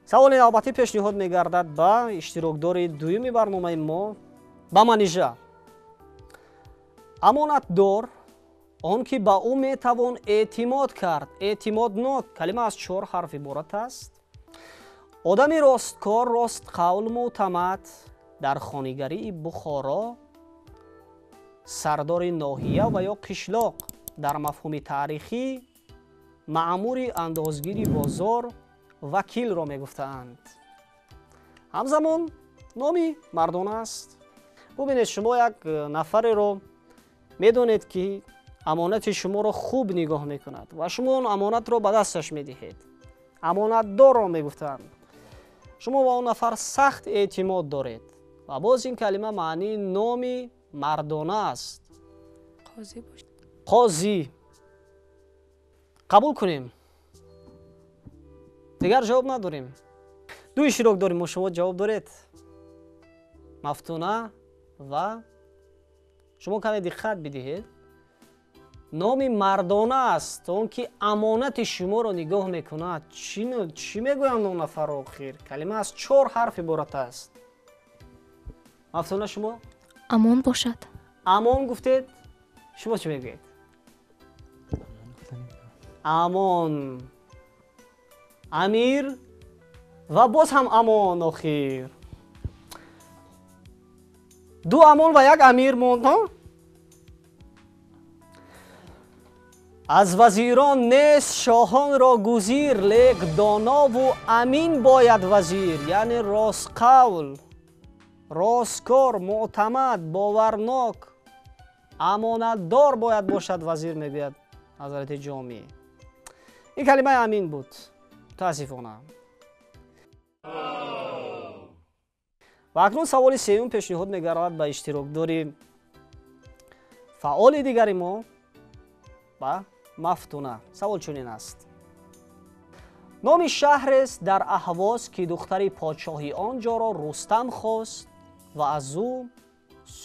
S1: Саволи навбатӣ пешниҳод мегардад ба иштирокдори дуюми барномаи мо, ба Манижа. Амонатдор, он ки ба ӯ метавон эътимод кард, эътимоднок, калима аз 4 ҳарф иборат аст. Одами росткор, ростқавл, мӯътамад, дар хонигарии Бухоро, сардори ноҳия ва ё қишлоқ, дар мафҳуми таърихӣ маъмури андозгири бозор, вакилро мегуфтаанд. Ҳамзамон номи мардона аст. Бубинед, шумо як нафареро медонед, ки амонати шуморо хуб нигоҳ мекунад ва шумо он амонатро ба дасташ медиҳед. Амонатдорро мегуфтанд. Шумо ба он нафар сахт эътимод доред ва боз ин калима маънии номи мардона аст.
S4: Қозӣ бошад.
S1: Қозӣ. Қабул кунем. Дигар ҷавоб надорем. Ду иштирок дорем, мо шумо ҷавоб доред. Мафтуна ва шумо каме диққат бидиҳед. Номи мардона аст, он ки амонати шуморо нигоҳ мекунад. Чӣ мегӯянд он нафар охир? Калима аз 4 ҳарф иборат аст. Мафтуна, шумо?
S5: Амон бошад.
S1: Амон гуфтед? Шумо чӣ мегӯед? Амон. Амир ва боз ҳам амон охир. 2 амон ва 1 амир монд, ҳа? Аз вазирон нест шоҳонро гузир, лек донову амин бояд вазир. Яъне ростқавл, росткор, мӯътамад, боварнок, Амонатдор бояд бошад вазир, мегӯяд ҳазрати Ҷомӣ. Ин калимаи амин буд, мутаассифона. Ва акнун саволи сеюм пешниҳод мегардад ба иштирокдори фаъоли дигари мо, ба Мафтуна. Савол чунин аст: номи шаҳрест дар Аҳвоз, ки духтари подшоҳи он ҷоро Рустам хост ва аз ӯ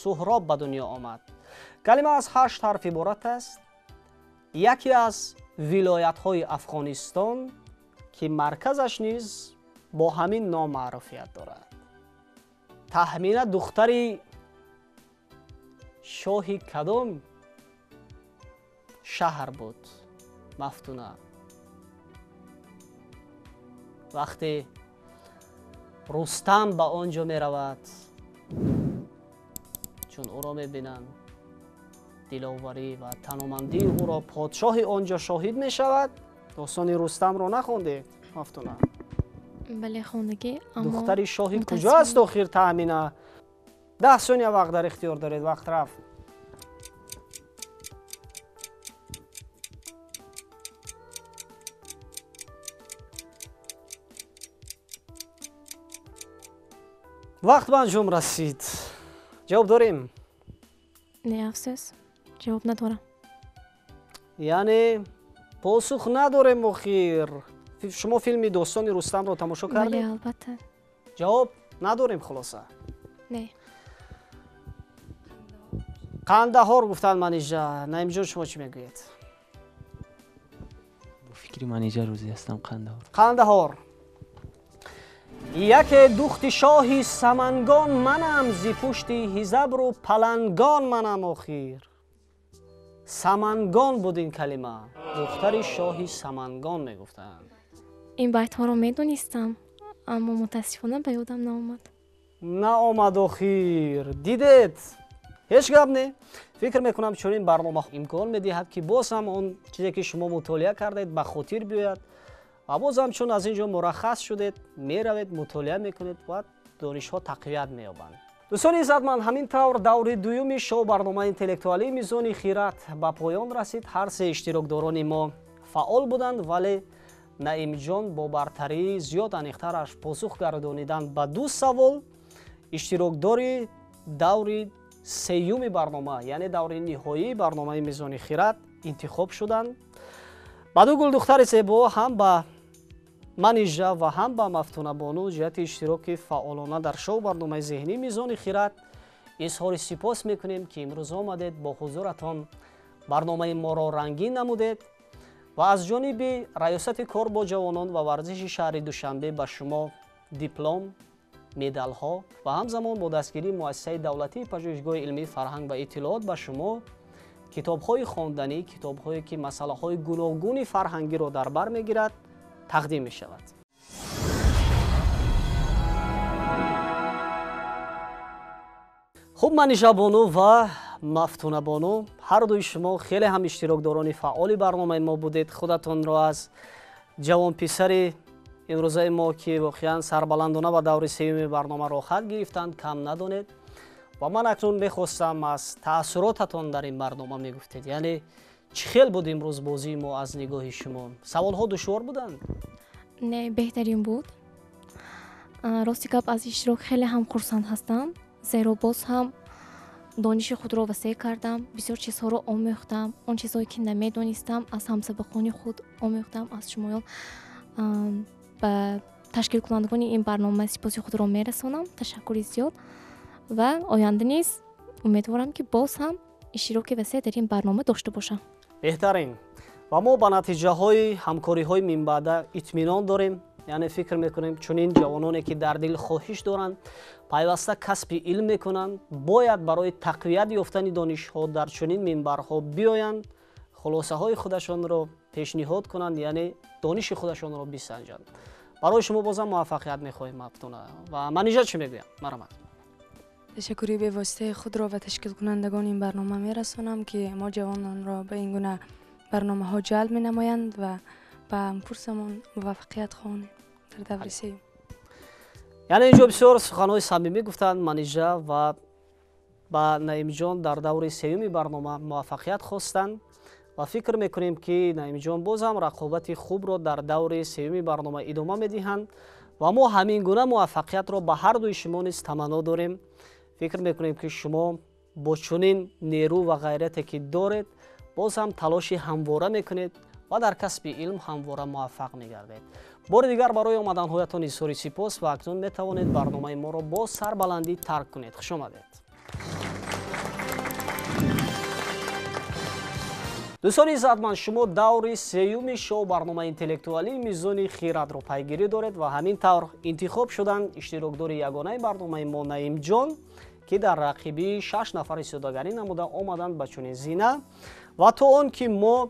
S1: Суҳроб ба дунё омад. Калима аз 8 ҳарф иборат аст. Яке аз вилоятҳои Афғонистон, ки марказаш низ бо ҳамин ном маъруфият дорад. Таҳмина духтари шоҳи кадом шаҳр буд? Мафтуна. Вақте Рустам ба он ҷо меравад, чун ӯро мебинанд, диловарӣ ва таномандии ӯро подшоҳи он ҷо шоҳид мешавад. Достони Рустамро нахондед, Мафтуна?
S5: Бале, хондагӣ.
S1: Духтари шоҳи куҷо аст охир Таҳмина? 10 сония вақт дар ихтиёр доред, вақт рафт. Вақт ба анҷом расид. Ҷавоб дорем?
S5: Не, афсӯс, ҷавоб надорам.
S1: Яъне посух надорем охир. Шумо филми Достони Рустамро тамошо кардед?
S5: Бале, албатта.
S1: Ҷавоб надорем хулоса?
S5: Не.
S1: Қандаҳор гуфтанд Манижа. Наимҷон, шумо чӣ мегӯед?
S2: Бо фикри Манижа розӣ ҳастам, Қандаҳор.
S1: Қандаҳор. Яке духти шоҳи Самангон манам, зи пушти ҳизабру палангон манам. Охир Самангон буд ин калима. Духтари шоҳи Самангон мегуфтанд.
S5: Ин байтҳоро медонистам, аммо мутаассифона ба ёдам наомад.
S1: Наомад охир. Дидед? Ҳеҷ гап не. Фикр мекунам чунин барнома имкон медиҳад, ки боз ҳам он чизе ки шумо мутолиа кардед ба хотир биёяд ва боз ҳам чун аз ин ҷо мураххас шудед, меравед, мутолиа мекунед ва донишҳо тақвият меёбанд. Дӯстони иззатманд, ҳамин тавр даври дуюми шоу барномаи интеллектуалии Мизони хират ба поён расид. Ҳар се иштирокдорони мо фаъол буданд, вале Наимҷон бо бартарии зиёд аниқтараш посух гардонидан ба 2 савол иштирокдори даври сеюми барнома, яъне даври ниҳоии барномаи Мизони хират интихоб шуданд. Ба ду гулдухтари зебо, ҳам ба Манижа ва ҳам ба Мафтунабону, ҷиҳати иштироки фаъолона дар шоу барномаи зеҳнии Мизони хират изҳори сипос мекунем, ки имрӯз омадед, бо ҳузуратон барномаи моро рангин намудед ва аз ҷониби раёсати кор бо ҷавонон ва варзиши шаҳри Душанбе ба шумо диплом, медалҳо ва ҳамзамон бо дастгирии муассисаи давлатии пажӯҳишгоҳи илмии фарҳанг ва иттилоот ба шумо китобҳои хонданӣ, китобҳое ки масъалаҳои гуногуни фарҳангиро дар бар мегирад, тақдим мешавад. Хуб, Манижабону ва Мафтунабону, ҳар дуи шумо хеле ҳам иштирокдорони фаъоли барномаи мо будед. Худатонро аз ҷавонписари имрӯзаи мо, ки воқеан сарбаландона ба даври сеюми барнома роҳат гирифтанд, кам надонед. Ва ман акнун мехостам аз таассуротатон дар ин барнома мегуфтед. Яъне чӣ хел буд имрӯз бозии мо аз нигоҳи шумо? Саволҳо душвор буданд?
S5: Не, беҳтарин буд. Рости гап, аз иштирок хеле ҳам хурсанд ҳастам, зеро боз ҳам дониши худро васеъ кардам, бисёр чизҳоро омӯхтам, он чизҳое ки намедонистам аз ҳамсабақони худ омӯхтам, аз шумоён. Ба ташкилкунандагони ин барнома сипоси худро мерасонам. Ташаккури зиёд ва оянда низ умедворам, ки боз ҳам иштироки васеъ дар ин барнома дошта бошам.
S1: Беҳтарин. Ва мо ба натиҷаҳои ҳамкориҳои минбаъда итминон дорем. Яъне фикр мекунем чунин ҷавононе ки дар дил хоҳиш доранд, пайваста касби илм мекунанд, бояд барои тақвият ёфтани донишҳо дар чунин минбарҳо биёянд, хулосаҳои худашонро пешниҳод кунанд, яъне дониши худашонро бисанҷанд. Барои шумо бозам муваффақият мехоҳем, Мафтуна. Ва Манижа чӣ мегӯям? Марҳамат.
S4: Ташаккури бевоситаи худро ба ташкилкунандагони ин барнома мерасонам, ки мо ҷавононро ба ин гуна барномаҳо ҷалб менамоянд ва ба ҳамкурсамон муваффақият хоҳонем дар даври сеюм.
S1: Яъне инҷо бисёр суханҳои самимӣ гуфтанд Манижа ва Ба Наимҷон дар даври сеюми барнома муваффақият хостанд ва фикр мекунем, ки Наимҷон боз ҳам рақобати хубро дар даври сеюми барнома идома медиҳанд ва мо ҳамин гуна муваффақиятро ба ҳар дуи шумо низ таманно дорем. Фикр мекунем, ки шумо бо чунин нерӯ ва ғайрате, ки доред, боз ҳам талоши ҳамвора мекунед ва дар касби илм ҳамвора муваффақ мегардед. Бори дигар барои омаданҳоятон изҳори сипос ва акнун метавонед барномаи моро бо сарбаландӣ тарк кунед. Хуш омадед. Дӯстони иззатманд, шумо даври сеюми шоу барномаи интеллектуалии Мизони хирадро пайгирӣ доред ва ҳамин тавр интихоб шуданд иштирокдори ягонаи барномаи мо Наимҷон, ки дар рақибии 6 нафар истодагарӣ намуда омаданд ба чунин зина. Ва то он ки мо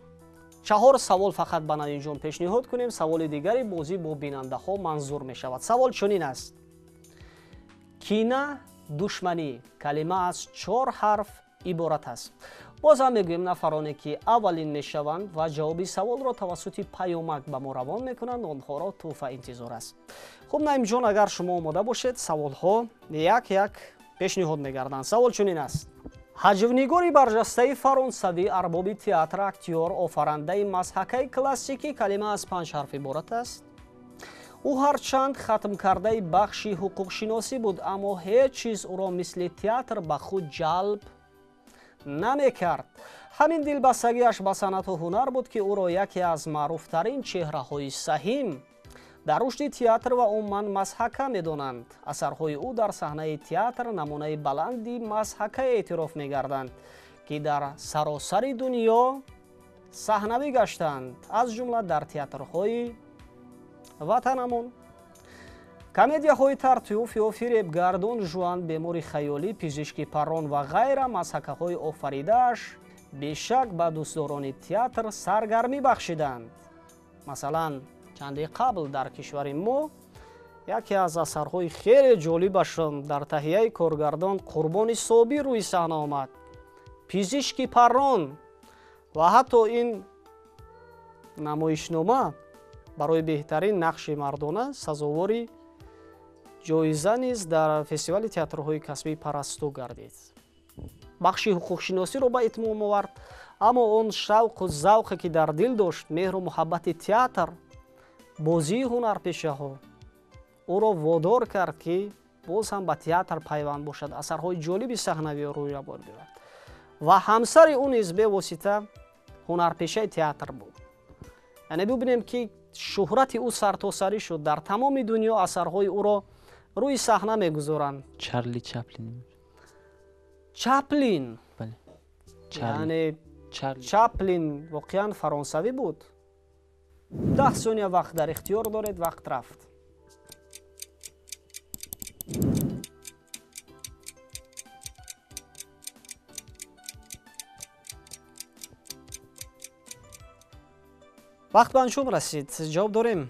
S1: 4 савол фақат ба Наимҷон пешниҳод кунем, саволи дигари бозӣ бо бинандаҳо манзур мешавад. Савол чунин аст: кина, душманӣ калима аз 4 ҳарф иборат аст. Боз ҳам мегӯем, нафароне ки аввалин мешаванд ва ҷавоби саволро тавассути паёмак ба мо равон мекунанд, онҳоро тӯҳфа интизор аст. Хуб, Наимҷон, агар шумо омода бошед, саволҳо як як пешниҳод мегарданд. Савол чунин аст: ҳаҷвнигори барҷастаи фаронсавӣ, арбоби театр, актёр, офарандаи мазҳакаи классикӣ калима аз 5 ҳарф иборат аст. Ӯ ҳарчанд хатмкардаи бахши ҳуқуқшиносӣ буд, аммо ҳеҷ чиз ӯро мисли театр ба худ ҷалб намекард. Ҳамин дилбастагиаш ба санъату ҳунар буд, ки ӯро яке аз маъруфтарин чеҳраҳои саҳим дар рушди театр ва умуман мазҳака медонанд. Асарҳои ӯ дар саҳнаи театр намунаи баланди мазҳака эътироф мегарданд, ки дар саросари дунё саҳнавӣ гаштанд, аз ҷумла дар театрҳои ватанамон. Комедияҳои Тартюф ё Фиребгар, Дон Жуан, Бемори хаёлӣ, Пизишки паррон ва ғайра мазҳакаҳои офаридааш бешак ба дӯстдорони театр саргармӣ бахшиданд. Масалан, чанде қабл дар кишвари мо яке аз асарҳои хеле ҷолибашон дар таҳияи коргардон Қурбони Собир рӯи саҳна омад, Пизишки паррон, ва ҳатто ин намоишнома барои беҳтарин нақши мардона сазовори ҷоиза низ дар фестивали театрҳои касбии Парасту гардид. Бахши ҳуқуқшиносиро ба итмом овард, аммо он шавқу завқе, ки дар дил дошт, меҳру муҳаббати театр, бозии ҳунарпешаҳо ӯро водор кард, ки боз ҳам ба театр пайванд бошад, асарҳои ҷолиби саҳнавиро рӯй бор биёрад. Ва ҳамсари ӯ низ бевосита ҳунарпешаи театр буд. Яъне бибинем, ки шӯҳрати ӯ сартосарӣ шуд, дар тамоми дунё асарҳои ӯро рӯи саҳна мегузоранд.
S2: Чарли Чаплин.
S1: Чаплин?
S2: Бале.
S1: Яъне Чаплин воқеан фаронсавӣ буд? 10 сония вақт дар ихтиёр доред, вақт рафт. Вақт ба анҷом расид. Ҷавоб дорем?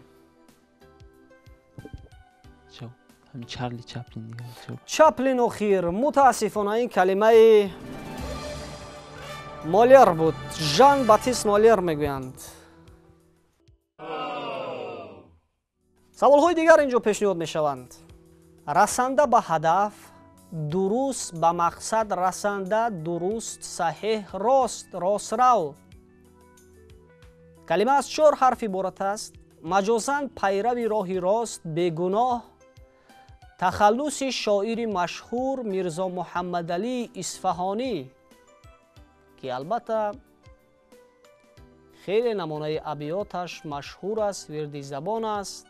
S2: Чарли Чаплин.
S1: Чаплин охир. Мутаассифона, ин калимаи Молер буд. Жан Батист Молер мегӯянд. Саволҳои дигар инҷо пешниҳод мешаванд. Расанда ба ҳадаф, дуруст ба мақсад расанда, дуруст, саҳеҳ, рост, рострав калима аз чор ҳарф иборат аст. Маҷозан пайрави роҳи рост, бегуноҳ. Тахаллуси шоири машҳур Мирзо Муҳаммадалӣ Исфаҳонӣ, ки албатта хеле намунаи абёташ машҳур аст, вирди забон аст,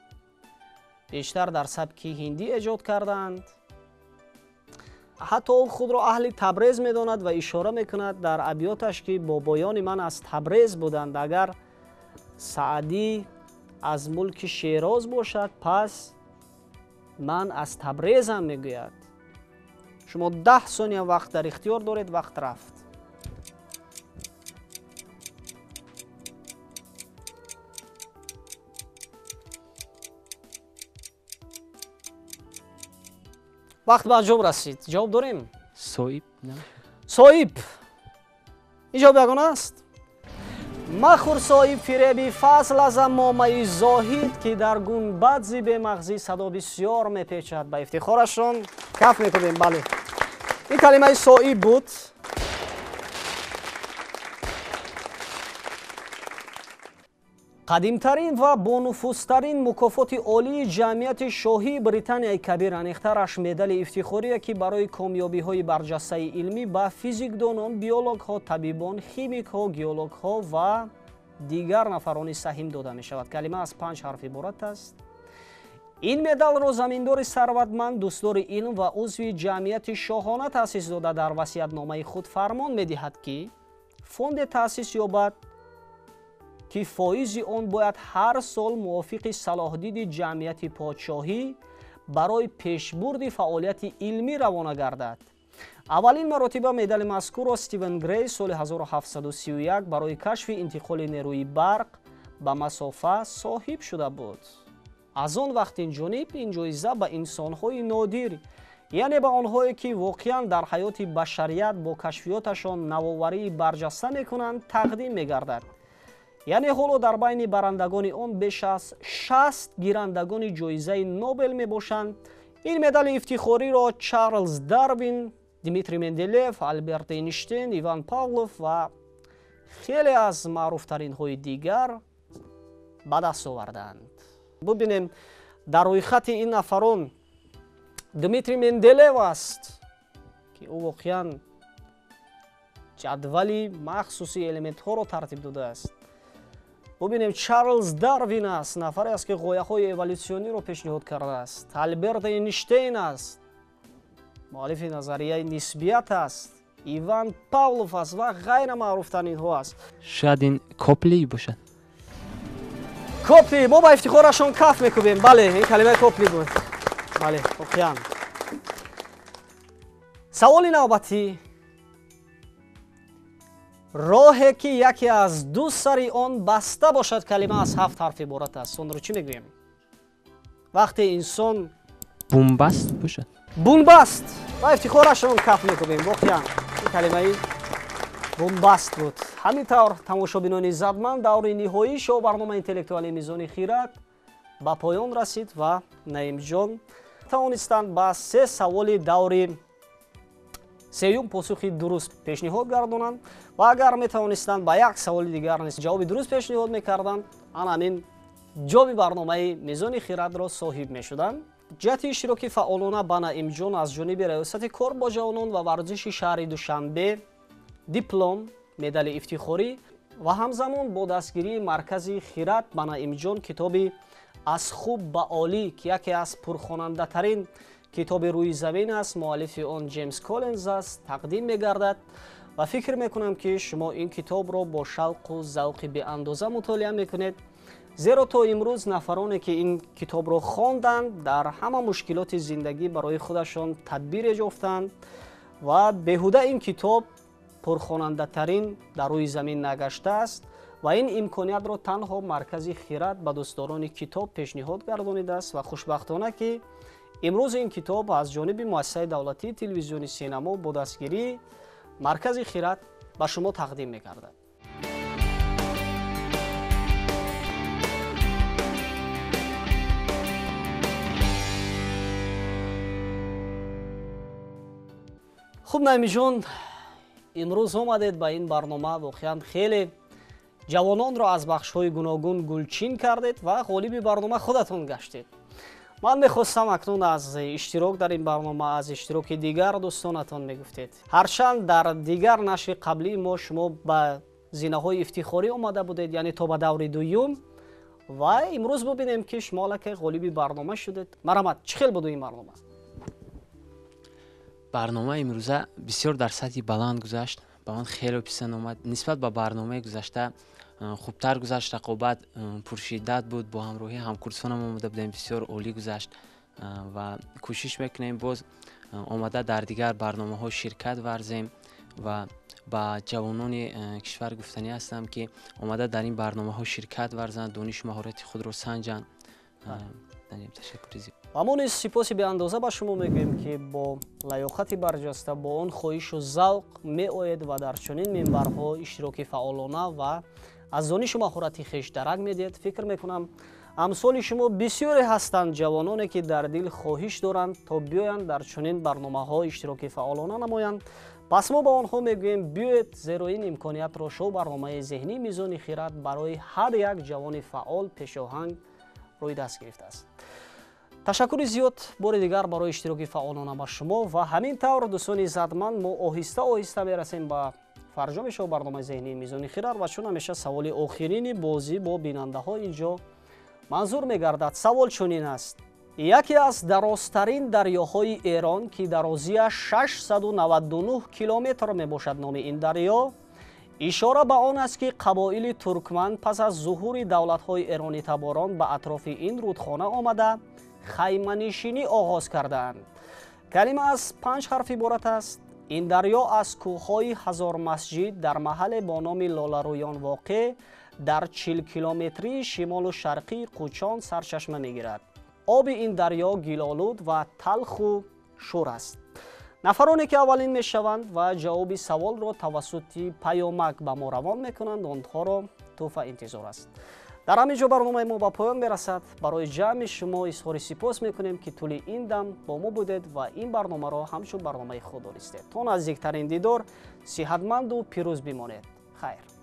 S1: бештар дар сабки ҳиндӣ эҷод карданд. Ҳатто ӯ худро аҳли Табрез медонад ва ишора мекунад дар абёташ, ки бобоёни ман аз Табрез буданд. Агар Саъдӣ аз мулки Шероз бошад, пас ман аз Табрезам, мегӯяд. Шумо 10 сония вақт дар ихтиёр доред, вақт рафт. Вақт ба анҷом расид. Ҷавоб дорем?
S2: Соиб.
S1: Соиб. Ин ҷавоб ягона аст? Махӯр, соиб, фиреби фасл аз амомаи зоҳид, ки дар гунбад зи бемағзӣ садо бисёр мепечад. Ба ифтихорашон каф мекунем. Бале. Ин калимаи соиб буд. Қадимтарин ва бонуфузтарин мукофоти олии ҷамъияти шоҳии Британияи Кабир, аниқтараш медали ифтихорие, ки барои комёбиҳои барҷастаи илмӣ ба физикдонон, биологҳо, табибон, химикҳо, геологҳо ва дигар нафарони саҳим дода мешавад. Калима аз 5 ҳарф иборат аст. Ин медалро заминдори сарватманд, дӯстдори илм ва узви ҷамъияти шоҳона таъсис дода, дар васиятномаи худ фармон медиҳад, ки фонде таъсис ёбад, ки фоизи он бояд ҳар сол мувофиқи салоҳдиди ҷамъияти подшоҳӣ барои пешбурди фаъолияти илмӣ равона гардад. Аввалин маротиба медали мазкурро Стивен Грей соли 1731 барои кашфи интиқоли нерӯи барқ ба масофа соҳиб шуда буд. Аз он вақт ин ҷониб ин ҷоиза ба инсонҳои нодир, яъне ба онҳое, ки воқеан дар ҳаёти башарият бо кашфиёташон навоварии барҷаста мекунанд, тақдим мегардад. Яъне ҳоло дар байни барандагони он беш аз 60 гирандагони ҷоизаи Нобел мебошанд. Ин медали ифтихориро Чарлз Дарвин, Дмитрий Менделеев, Алберт Эйнштейн, Иван Павлов ва хеле аз маъруфтаринҳои дигар ба даст оварданд. Бубинем, дар рӯйхати ин нафарон Дмитрий Менделеев аст, ки ӯ воқеан ҷадвали махсуси элементҳоро тартиб додааст. Бубинем, Чарлз Дарвин аст, нафаре аст, ки ғояҳои эволютсиониро пешниҳод кардааст. Алберт Эйнштейн аст, муаллифи назарияи нисбият аст. Иван Павлов аст ва ғайра маъруфтаринҳо аст.
S2: Шояд ин Копли бошад.
S1: Копли, мо ба ифтихорашон каф мекубем. Бале, ин калимаи Копли буд. Бале, воқеан. Саволи навбатӣ: роҳе, ки яке аз ду сари он баста бошад, калима аз 7 ҳарф иборат аст. Онро чӣ мегӯем? Вақте инсон
S2: бунбаст бошад.
S1: Бунбаст. Ба ифтихорашон каф мекубем. Воқеан ин калимаи бунбаст буд. Ҳамин тавр, тамошобинони иззатманд, даври ниҳоии шоу барномаи интеллектуалии Мизони Хирад ба поён расид ва Наимҷон тавонистанд ба 3 саволи даври сеюм посухи дуруст пешниҳод гардонанд ва агар метавонистанд ба як саволи дигар низ ҷавоби дуруст пешниҳод мекарданд, ан ҳамин ҷоби барномаи Мизони Хирадро соҳиб мешуданд. Ҷиҳати иштироки фаъолона ба Наимҷон аз ҷониби раёсати кор бо ҷавонон ва варзиши шаҳри Душанбе диплом, медали ифтихорӣ ва ҳамзамон бо дастгирии маркази Хирад ба Наимҷон китоби «Аз хуб ба олӣ», ки яке аз пурхонандатарин китоби рӯи замин аст, муаллифи он Ҷеймс Коллинз аст, тақдим мегардад ва фикр мекунам, ки шумо ин китобро бо шавқу завқи беандоза мутолиа мекунед, зеро то имрӯз нафароне, ки ин китобро хонданд, дар ҳама мушкилоти зиндагӣ барои худашон тадбир ёфтанд ва беҳуда ин китоб пурхонандатарин дар рӯи замин нагаштааст ва ин имкониятро танҳо маркази Хирад ба дӯстдорони китоб пешниҳод гардонидааст ва хушбахтона, ки имрӯз ин китоб аз ҷониби муассисаи давлатии телевизиони Синамо бо дастгирии маркази Хирад ба шумо тақдим мегардад. Хуб, Наимиҷон, имрӯз омадед ба ин барнома, воқеан хеле ҷавононро аз бахшҳои гуногун гулчин кардед ва ғолиби барнома худатон гаштед. Ман мехостам акнун аз иштирок дар ин барнома, аз иштироки дигар дӯстонатон мегуфтед. Ҳарчанд дар дигар нашри қаблии мо шумо ба зинаҳои ифтихорӣ омада будед, яъне то ба даври дуюм, ва имрӯз бубинем, ки шумо аллакай ғолиби барнома шудед. Марҳамат, чӣ хел буду ин барнома?
S2: Барнома имрӯза бисёр дар сатҳи баланд гузашт, ба ман хеле писанд омад. Нисбат ба барномаи гузашта хубтар гузашт, рақобат пуршиддат буд, бо ҳамроҳии ҳамкурсонам омада будем, бисёр олӣ гузашт ва кӯшиш мекунем боз омада дар дигар барномаҳо ширкат варзем ва ба ҷавонони кишвар гуфтанӣ ҳастам, ки омада дар ин барномаҳо ширкат варзанд, донишу маҳорати худро санҷанд. Ташаккури зиёд.
S1: Ва мо низ сипоси беандоза ба шумо мегӯем, ки бо лаёқати барҷаста, бо он хоҳишу завқ меоед ва дар чунин минбарҳо иштироки фаъолона ва аз донишу маҳорати хеш дарак медиҳед. Фикр мекунам, Амсоли шумо бисёре ҳастанд ҷавононе, ки дар дил хоҳиш доранд, то биёянд дар чунин барномаҳо иштироки фаъолона намоянд. Пас мо ба онҳо мегӯем: биёед, зеро ин имкониятро шоу барномаи зеҳнии Мизони хирад барои ҳар як ҷавони фаъол пешоҳанг рӯи даст гирифтааст. Ташаккури зиёд бори дигар барои иштироки фаъолона ба шумо. Ва ҳамин тавр, дӯстони иззатманд, мо оҳиста оҳиста мерасем ба фарҷоми шоу барномаи зеҳнии Мизони хирад. Ва чун ҳамеша, саволи охирини бозӣ бо бинандаҳо ин ҷо манзур мегардад. Савол чунин аст: яке аз дарозтарин дарёҳои Эрон, ки дарозиаш 699 километр мебошад, номи ин дарё ишора ба он аст, ки қабоили туркман пас аз зуҳури давлатҳои эронитаборон ба атрофи ин рудхона омада, хайманишинӣ оғоз кардаанд. Калима аз панҷ ҳарф иборат аст. Ин дарё аз кӯҳҳои Ҳазормасҷид дар маҳалле бо номи Лоларӯён воқеъ дар 40 километрии шимолу шарқии Қучон сарчашма мегирад. Оби ин дарё гилолуд ва талху шур аст. Нафароне ки аввалин мешаванд ва ҷавоби саволро тавассути паёмак ба мо равон мекунанд, онҳоро тӯҳфа интизор аст. Дар ҳамин ҷо барномаи мо ба поён мерасад. Барои ҷамъи шумо изҳори сипос мекунем, ки тӯли ин дам бо мо будед ва ин барномаро ҳамчун барномаи худ донистед. То наздиктарин дидор сиҳатманду пирӯз бимонед. Хайр.